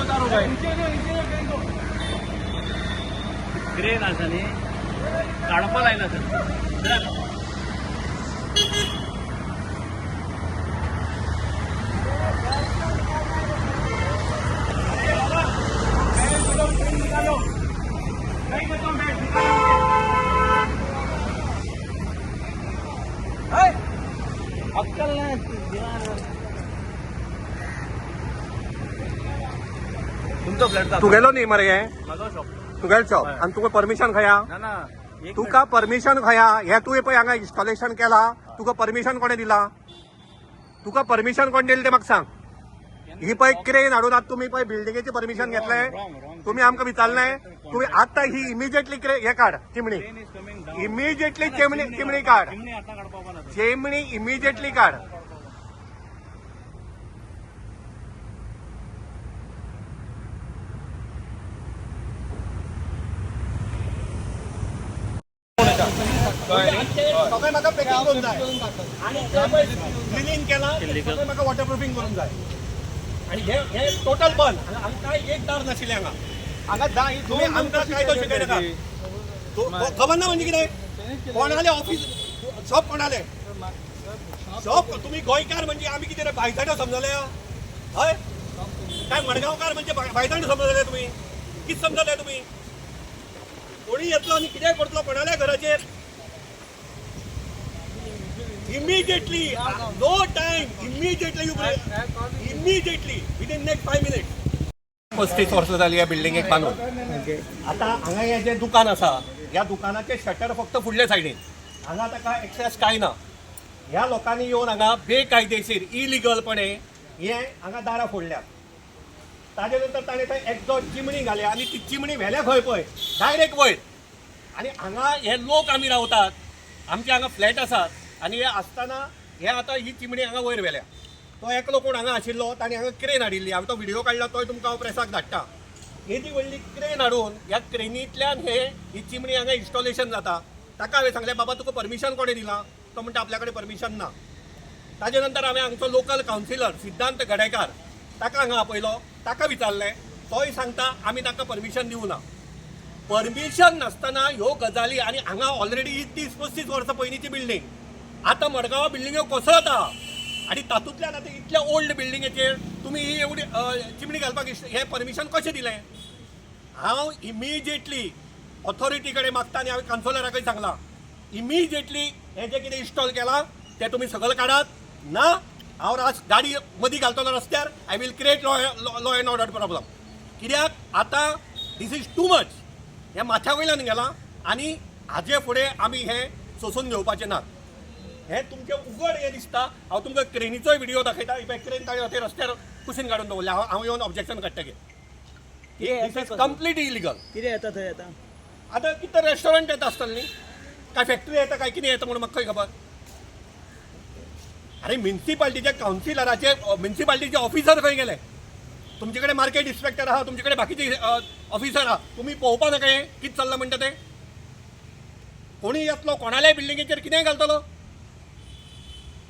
उतारो भाई. क्रेन आसा न्ही, काडपा लायला सर. अक्कल नाही. तुमचो फ्लॅट. तुगेलो न्ही मरे हे? म्हाजो शॉप. तुगेलो शॉप आनी तुका परमिशन खया? ना ना, एक. तुका परमिशन खया? हे तुवें पळय हांगा इन्स्टॉलेशन केला, तुका परमिशन कोणें दिला? तुका परमिशन कोण दिलें तें म्हाका सांग. ही पळय क्रेन हाडून आतां तुमी पळय बिल्डिंगेची परमिशन घेतले. तुमी आमकां विचारलें? तुमी आतां ही इमिजिएटली क्रे हे काड चिमणी. Crane is coming down. Immediately चिमणी, चिमणी काड. चिमणी आतां काडपा ना. चिमणी इमिजिएटली काड. सगळें म्हाका पॅकिंग करूंक जाय आनी तें पळय क्लिनींग केलां तें सगळें म्हाका वॉटरप्रुफींग करूंक जाय आनी हे हे टोटल बंद. हांगा हांगा काय एक दार नाशिल्लें हांगा. हांगा दा ही. तुमी आमकां कायदो शिकयनाका. खबर ना म्हणजे कितें? कोणाले ऑफिस, शॉप कोणाले शॉप? तुमी गोंयकार म्हणजे आमी कितें रे, भायजाणो समजले? हय, काय मडगांवकार म्हणजे भायजाणो समजले तुमी? कितें समजले तुमी? कोणी येतलो आनी कितेंय करतलो कोणाल्या घराचेर. Immediately, no time, immediately you, immediately within next 5 minutes. 35 वर्सां जाली ह्या बिल्डिंगेक बांदून. आता हांगा हें जें दुकान आसा, ह्या दुकानाचें शटर फक्त फुडले सायडीन. हांगा ताका एक्सेस कांय ना. ह्या लोकांनी येवन हांगा बेकायदेशीर इलिगलपणे हें हांगा दारां फोडल्यात. ताजे नंतर ताणें थंय एक्झॉस्ट चिमणी घाल्या आनी ती चिमणी व्हेल्या खंय पळय, डायरेक्ट वयर. आनी हांगा हे लोक आमी रावतात, आमचे हांगा फ्लॅट आसात आनी हे आसतना हे आतां ही चिमणी हांगा वयर व्हेल्या. तो एकलो कोण हांगा आशिल्लो, ताणें हांगा क्रेन हाडिल्ली. हांवें तो व्हिडियो काडला, तोय तुमकां हांव प्रेसाक धाडटा. येदी व्हडली क्रेन हाडून ह्या क्रेनींतल्यान हे ही चिमणी हांगा इन्स्टॉलेशन जाता. ताका हांवें सांगलें, बाबा, तुका परमिशन कोणें दिलां? तो म्हणटा, आपल्या कडेन परमिशन ना. ताजे नंतर हांवें हांगचो लोकल कावन्सिलर सिद्धांत गडेकार ताका हांगा आपयलो. ताका विचारलें, तोय सांगता, आमी तांकां परमिशन दिवना. परमिशन नासतना ह्यो गजाली. आनी हांगा ऑलरेडी ही 30-35 वर्सां पयलींची बिल्डींग. आतां मडगांवा बिल्डिंग्यो कोसळता आनी तातूंतल्यान आतां इतल्या ओल्ड बिल्डिंगेचेर तुमी ही एवढी चिमणी घालपाक हें परमिशन कशें दिलें? हांव इमिजिएटली ऑथॉरिटी कडेन मागता आनी हांवें कावन्सिलराकय सांगलां, इमिजिएटली हें जें कितें इन्स्टॉल केलां तें तुमी सकयल काडात. ना हांव रास गाडी मदीं घालतलो रस्त्यार. I will create law and order problem. कित्याक आतां this is too much. हें माथ्या वयल्यान गेलां आनी हाजे फुडें आमी हें सोंसून घेवपाचें नात. हें तुमचें उगड हें दिसता. हांव तुमकां क्रेनीचोय व्हिडियो दाखयता. ही पळय क्रेन ताणें थंय रस्त्यार कुशीन काडून दवरल्या. हांव हांव येवन objection काडटकीर this is complete illegal. कितें येता थंय आतां? आतां कितें रेस्टॉरंट येता आसतलें न्ही, काय फॅक्टरी येता, काय कितें येता म्हणून म्हाका खंय खबर. अरे, म्युन्सिपाल्टीच्या कावन्सिलराचे, म्युन्सिपाल्टीचे ऑफिसर खंय गेले? तुमचे कडेन मार्केट इन्स्पेक्टर आहा, तुमचे कडेन बाकीचे ऑफिसर आहा, तुमी पळोवपा नाका हें कितें चल्लां म्हणटा तें? कोणूय येतलो, कोणाल्याय बिल्डिंगेचेर कितेंय घालतलो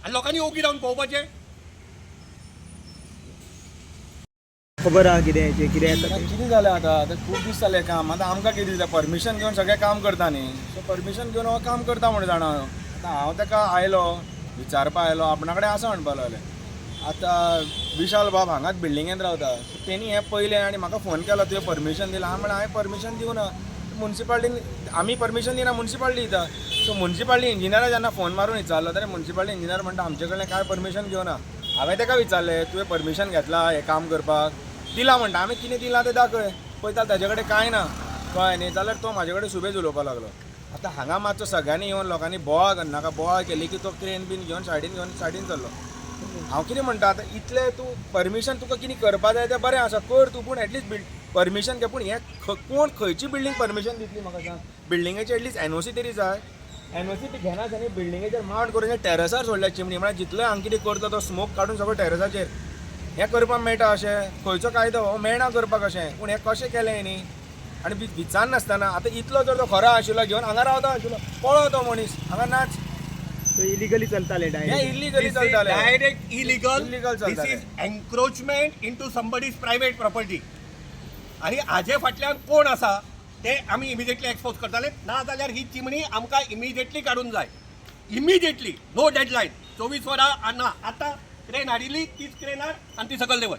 आनी लोकांनी ओगी रावन पळोवपाचें. खबर आहा कितें हेचें, कितें येता तें? कितें जालें आतां? आतां खूब दीस जाले काम. आतां आमकां कितें दिसता, परमिशन घेवन सगळें काम करता न्ही. सो परमिशन घेवन हो काम करता म्हण जाणा हांव. आतां हांव ताका आयलो विचारपा आयलो, आपणा कडेन आसा म्हणपा लागले. आतां विशाल बाब हांगाच बिल्डिंगेंत रावता. सो तेणी हें पयलें आनी म्हाका फोन केलो, तुवें परमिशन दिलां? हांवें म्हणलें, हांवें परमिशन दिवना, मुन्सिपाल्टीन आमी परमिशन दिना, मुन्सिपाल्टी दिता. सो मुन्सिपाल्टी इंजिनियरा जेन्ना फोन मारून विचारलो जाल्यार मुन्सिपाल्टी इंजिनियर म्हणटा, आमचे कडल्यान कांय परमिशन घेवना. हांवें ताका विचारलें, तुवें परमिशन घेतलां हें काम करपाक? दिलां म्हणटा. आमी कितें दिलां तें दाखय. पळयता ताजे कडेन कांय ना. कळ्ळें न्ही? जाल्यार तो म्हाजे कडेन सुबेज उलोवपाक लागलो. आतां हांगा मातसो सगळ्यांनी येवन लोकांनी बोवाळ करनाका. बोवाळ केली की तो क्रेन बीन घेवन सायडीन घेवन सायडीन चल्लो. हांव कितें म्हणटा, आतां इतलें तूं परमिशन तुका कितें करपा जाय तें बरें आसा, कर तूं, पूण एटलीस्ट बिल्ड परमिशन घे. पूण हें कोण खंयची बिल्डींग परमिशन दितली म्हाका सांग? बिल्डिंगेची एटलीस्ट एनओसी तरी जाय. एनओसी बी घेनासतना बिल्डिंगेचेर माउंट करून टेरसार सोडल्या चिमणी. म्हळ्यार जितलो हांगा कितें करता तो स्मोक काडून सगळो टेरसाचेर. हें करपाक मेळटा अशें? खंयचो कायदो हो? मेळना करपाक अशें. पूण हें कशें केलें न्ही आनी विचारनासतना. आतां इतलो जर तो खरो आशिल्लो, घेवन हांगा रावता आशिल्लो, पळो तो मनीस हांगा नाच. सो इलिगली चलताले हें डायरेक्ट. इल्लीगली चलतालें. Direct illegal. Illegal This चलतालें. is encroachment into somebody's private property. आनी हाजे फाटल्यान कोण आसा ते आमी इमिजिएटली एक्सपोज करतले. ना जाल्यार ही चिमणी आमकां इमिजिएटली काडून जाय, इमिजिएटली, नो डेडलायन. 24 वरां ना, आतां क्रेन हाडिल्ली तीच क्रेनार आनी ती सकयल देंवय.